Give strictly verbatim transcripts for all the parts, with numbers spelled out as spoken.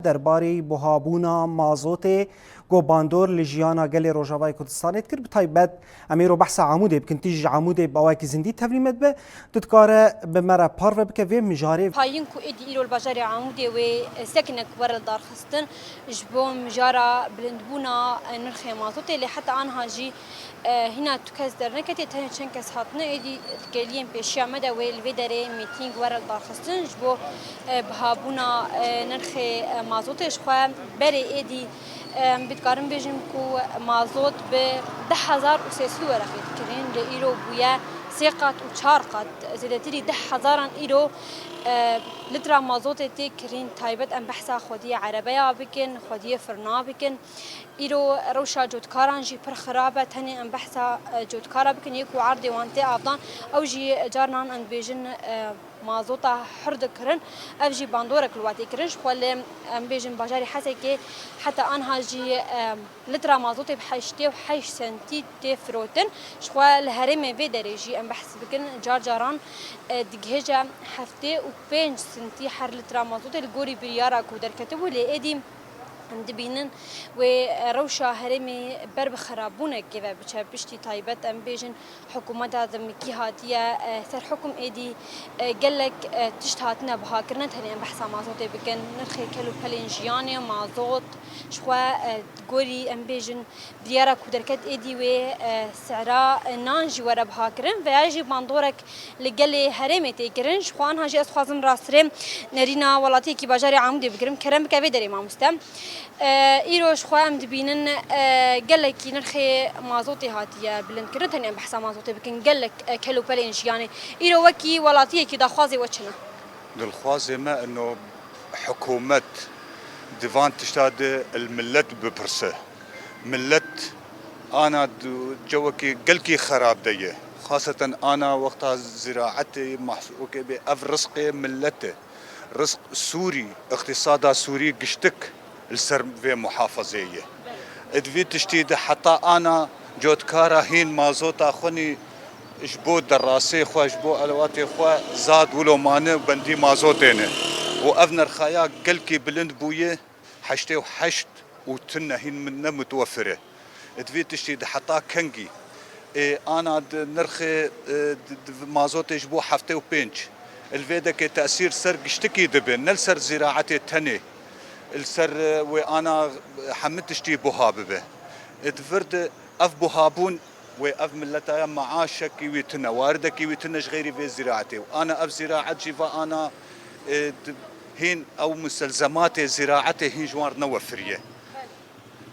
derbarê buhabûna mazotê ku bandor li jiyana gelê Rojavayê Kurdistanê dikir. Bi taybet em ê îro behsa Amûdê bikin, tîj ji Amûdê bi awayekî zindî tevlî me dibe. Tu dikare bi me re parve bike vê mijarê. Payîn ku êdî îro li bajarê Amûdê wê sekinek were li darxistin ji bo mijara bilindbûna nirxê mazotê, lê heta anha jî E, hîna tu kes derneketiye, tenê çend kes hatine êdî di geliyên pêşiya me de wê li vê derê mîtîng were lidarxistin ji bo, e, bihabûna, e, nirxê, e, mazotê. Ji xwe berê êdî, e, em bê dikarin bêjin ku mazot bi deh hezar û sê sed werexê dikirin, lê îro bûye sê qat û çar qat, zêdetirî deh hezaran îro, e, litra mazotê tê kirîn. Taybet em behsa xwediyê erebeya bikin, xwediyê firna bikin. Îro rewşa cotkaran jî pir xirab e. Tenê em behsa, e, cotkara bikin, yê ku erdê wan tê avdan, ew jî carinan em dibêjin, e, mazota hir dikirin. Ev jî bandorek li wan tê kirin. Ji xwe lê em bêjin bajarê Hesekê heta anha jî, e, litra mazotê bi heştê û heşt sentî tê firotin. Ji xwe li herêmê vê derê jî em behs bikin. Car caran, e, digihêje heftê û pênc sentî her litra mazotê li gorî biryara ku derketibû, lê êdî dibînin wê rewşa herêmê ber bi xerabûnekê ve biçe. Piştî taybet em bêjin hikûmeta demikî hatiye, e, ser hikûm êdî, e, gelek, e, tişt hatine bihakirin. Ne tenê em behsa mazotê bikin, nirxê kel û pelên jiyanê, mazot, ji xwe, e, gorî em bêjin biryara ku derket êdî wê, e, sera, e, nan jî were bihakirin veya jî bandorek li gelê herêmê tê kirin. Ji xwe anha jî ez dixwazim rastirê nerîna welatiyekî bajarê Amûdê bigirim. Kerem bike vê derê mamoste. E, îro ji xwe em dibînin, e, gelekî nirxê mazotê hatiye bilindkirin. Tenê em behsa mazotê bikin. Gelek, e, kel û pelên jiyanê. Îro wekî welatiyekî daxwazê we çi ne? Dilxwazê me ino hikûmet di van tişta de li millet bipirse. Millet ana di cewekî gelkî xerab de ye. Xaseten ana wexta ziraetê, mahsûlê bê, ev rizqê millet e. Rizq Sûrî, îqtîsada Sûrî giştik li ser vê muhafazê ye. Di vî tiştî de heta ana cotkara hîn mazota xwe nî ji bo derasê xwe, ji bo elewatê xwe zad wilo mane û bendî mazotê ne. Û ev nirxaya gelkî bilind bûye, heştê û heşt û tune hîn min ne mutwefir e. Di vî tiştî de heta kengî, ê, ana di nirxê, e, di, di mazotê ji bo heftê û pênc. Li vê dekê tesîr ser giştikî dibe, ne li ser ziraetê tenê. Li ser, e, wê ana hemî tiştî buha bibe. E, di vir de ev buhabûn wê ev milletaya meaşekî wî tune, waridekî wî tune ji xeyrî vê ziraetê. Û ana ev ziraet jî va ana, e, di, hîn ew muselzematê ziraetê hîn ji wan re newefiriye.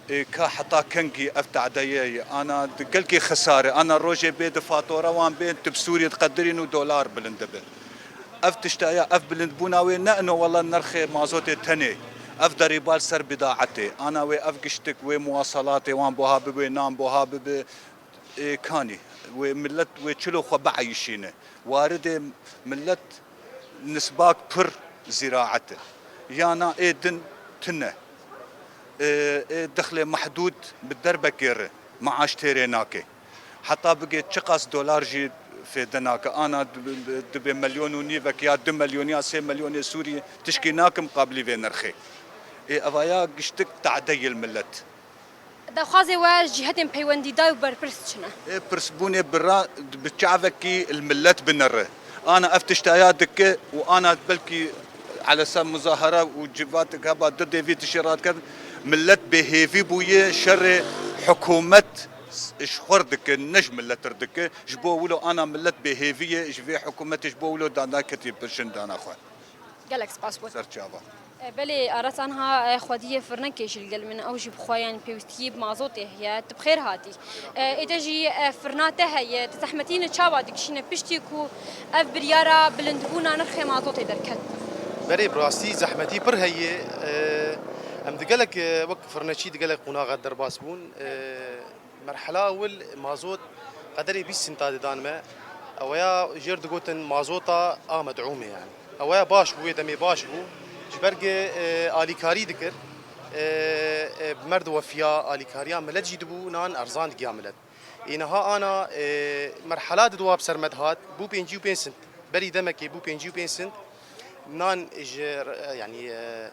Ê, ka heta kengî ev tadeye ye? Ana di gelkî xisare, ana rojê bê di fatora wan bên, tu bi Sûriyê diqedirîn û dolar bilind dibe. Ev tişta ya, ev bilindbûna wê ne ino wela nirxê mazotê tenê. Ev derîba li ser bidaetê. Ana wê ev giştik, wê muwasalatê wan buha bibe, nan buha bibe. Ê, kanî, wê millet, wê çilo xwe bieyişîne. Waridê millet nisbak pir ziraet e. Yana ê din tune. Ê, ê dixlê mehdûd bi derbekê re maaş têrê nake. Heta bigê çiqas dolar jî fêde nake. Ana dibe, dibe milyon û nîvek ya du milyon ya sê milyonê Sûrî tişkî nake miqabilî vê nirxê. Ê, evaya giştik tadeyê li millet. Daxwazê we ji cîhetên peywendîdar û berpirs çi ne? Ê pirsbûnê bira bi çavekî li millet binere. Ana ev tiştaya dike û ana belkî elesa muzahara û civatek heba du dê vî tiştê radike. Millet bêhêvî bûye, şerê hikûmet ji xwe re dike, ne ji millet re dike. Ji bo wilo ana millet bêhêvî ye, ji vê hikûmetê ji bo wilo dana ketiye pêşindana xwe. Gelek spas bo. Ser çava. E, belê, Aras, anha, e, xwediyê firnekê jî li gel min, ew jî bi xwe, yanî, pêwîstiyê bi mazotê heye. Tu bi xêr hatî. E, ê te jî, e, firna te heye. Tu zehmetî ne çawa dikişîne piştî ku ev biryara bilindbûna nirxê mazotê derket? Belê, bi rastî zehmetî pir heye. E, em di gelek, e, wek firnekçî di gelek qonaxa derbas bûn. E, Merhela ewil mazot qederê bîst sinta didan me. Eweya jêr digotin mazota a med'ûmê yani. Eweya baş bû, wê demê baş bû. Ji ber ge, e, alîkarî dikir, e, e, bi mer diwefiya alîkariya, milet jî dibû nan erzan digiya milet. Ê niha ana, e, merhela diduwa bi ser me dihat, bû pêncî û pênc sint. Berî demekê bû pêncî û pênc sint. Nan ji, e, yani, e,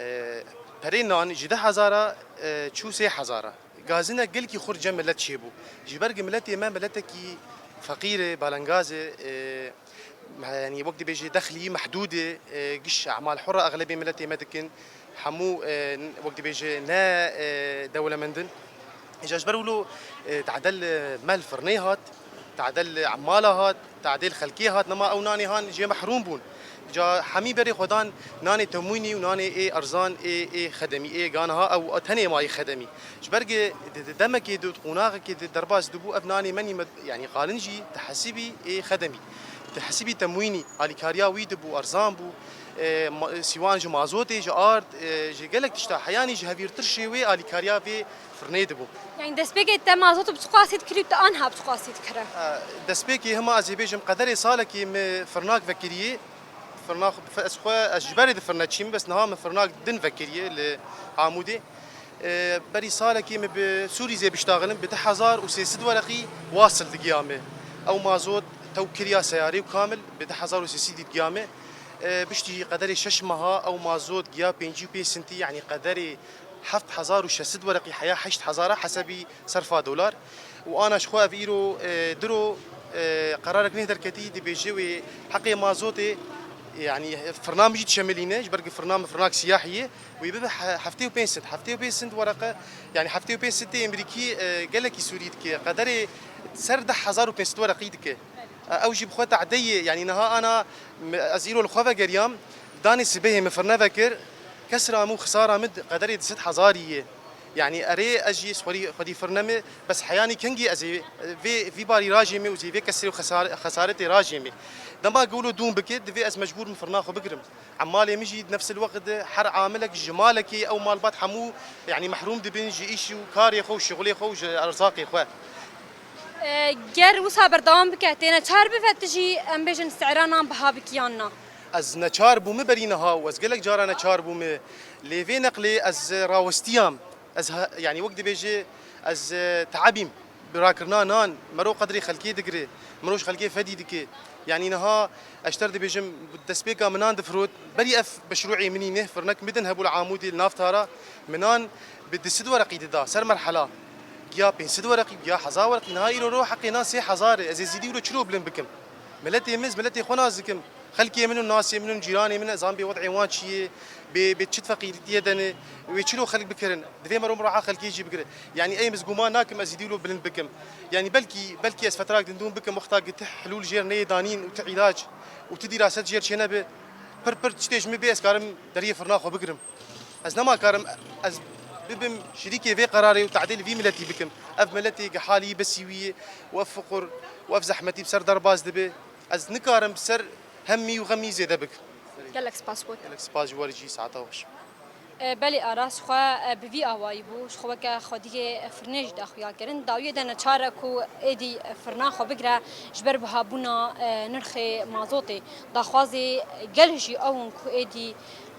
E, perê nan ji deh hezara, e, çû sê hezara. Gazinek gelkî xurt cem milet çêbû. Ji ber ku miletê me miletekî feqîr e, balengaz e, e, me-, yanî wek dibêje dexlî mehdûd e, e, giş emal hura exlebê miletê me dikin. Hemû, e, wek dibêje ne, e, dewlemend in. Îca ji ber wilo, e, tadel, e, me li firnê hat, tadel, e, emala hat, tadel xelkê hat, nema ew nanê han jê mehrûm bûn. Îca hemî berê xwe dan nanê temwînî û nanê ê erzan, ê, ê xedemî, ê ganaha ew tenê mayî xedemî. Ji ber ge di, di demekê de, di qonaxekê de derbas dibû, ev nanê menî me, yanî qalin jî di hesibî ê xedemî. Di hesibî temwînî, alîkariya wî dibû, erzan bû. E, ma-, sîwan ji mazotê, ji ard, e, ji gelek tişta heyanî ji hevîrtir şêwê alîkariya vê firnê dibû. Yani destpêkê te mazot bi çiqasî dikirî û te anha bi çiqasî dikire? E, destpêkê hema ez ê bêjim qederê salekê min firnak vekiriyê. Firnak, ez xwe, ez ji berê di firne çîm, bes niha min firnak din vekiriye li Amûdê. E, berî salekê min bi Sûrî zê biştaxinim, bi du hezar û sê sed wereqî wasil digiya min. Ew mazot tew kiriya seyarê û kamil bi du hezar û sê sed digiya min. E, piştî qederê şeş meha ew mazot giya pêncî û pênc sintî, yanî qederê heft hezar û şeş sed wereqî heya heşt hezara hesebî serfa dolar. Û ana ji xwe ev îro, e, diro, e, qerarek neh derketî, dibêje wê heqê mazotê, yanî firna min jî dişemilîne, ji ber ku firna min firnak siyahî ye, wê bibe he-, heftê û pênc sed, heftê û pênc sed wereqe, yanî heftê û pênc sed tê Amerîkî, e, gelekî Sûrî dike, qederê ser deh hezar û pênc sed wereqî dike. E, ew jî bi xwe tadeyê, yanî niha ana me-, ez îro li xwe vegeriyam, danê sibehê min firne vekir, kesra min û xisara min qederê du sed hezarî ye. Yanî erê ez jî xwedî, xwedî firne me, bes heyanî kengî ez ê vê, vî barî rajê me û zê vê kesrê û xesar-, xesaretê rajê me. Dema gewlo dûn bike, divê ez mecbûr min firna xwe bigirim. Emalê min jî nefsil weqt de her amilek ji malekê ew malbat hemû, yanî mehrûm dibin ji îş û karê xwe û şixulê xwe û ji erzaqê xwe. E, ger wisa berdewam bike, tê neçar bive, tu jî em bêjin seyra nan biha bike yan na? Ez neçar bûme berî niha û ez gelek cara neçar bûme. Lê vê neqlê ez rawestiyam. Ez ha-, yanî wek dibêje ez, e, teebîm. Bi rakirina nan, mero qedrê xelkê digire. Mero ji xelkê fedî dike. Yanî niha ez ji te re dibêjim, destpêka min nan difirot. Berî ev meşrûê min î ne, firnek min din hebû li Amûdê li nav tara. Min nan bi du sed wereqî dida, ser merhela. Giya pênc sed wereqî, giya hezar wereqî. Niha îro ro heqê nan sê hezar e. Ez ê zîdî wilo çilo bilind bikim? Miletê min, ez miletê xwe nas dikim. Xelkê min û nasê min û cîranê min, ez an bê wed'ê wan çi ye, bê, bê çi feqîrîtiyê de ne, wê çilo xelk bikirin. Divê mero mura'a xelkê jî bigire. Yanî ey min ez guman nakim ez zîdî wilo bilind bikim. Yanî belkî, belkî ez fetrak dindûn bikim, wexta ki ti hilûl jêr neyê danîn û ti îlac û ti dîraset jêr çênebe, pir pir tiştê ji min bê ez karim deriyê firna xwe bigirim. Ez nema karim ez bibim şirîkê vê qerarê û tadê li vî miletî bikim. Ev miletê ki halî besî wî ye û ev fiqir û ev zehmetî bi ser derbas dibe. Ez nikarim bi ser hemî û xemî zêde bikim. Gelek spas bo te. Gelek spas ji we re jî, saeta xweş. E, belê Aras xwe, e, bi vî awayî bû. Ji xwe weke xwediyê firnê jî da xuya kirin. Dawiyê de neçar e ku êdî firna xwe bigire ji ber bihabûna, e, nirxê mazotê. Daxwazê gel jî ew in ku êdî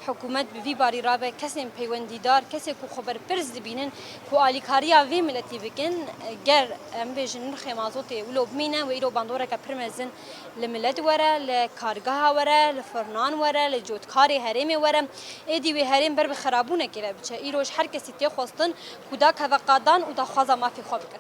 hikûmet bi vî barî rabe, kesên peywendîdar, kesê ku xwe berpirs dibînin ku alîkariya vê miletî bikin, ger em bêjin nirxê mazotê wilo bimîne, wê îro bandoreke pir mezin li milet were, li kargeha were, li firnan were, li cotkarê herêmê were, êdî wê herêm ber bi xerabûnekê ve biçe. Îro ji her kesî tê xwestin ku dakeve qadan û daxwaza mafê xwe bikin.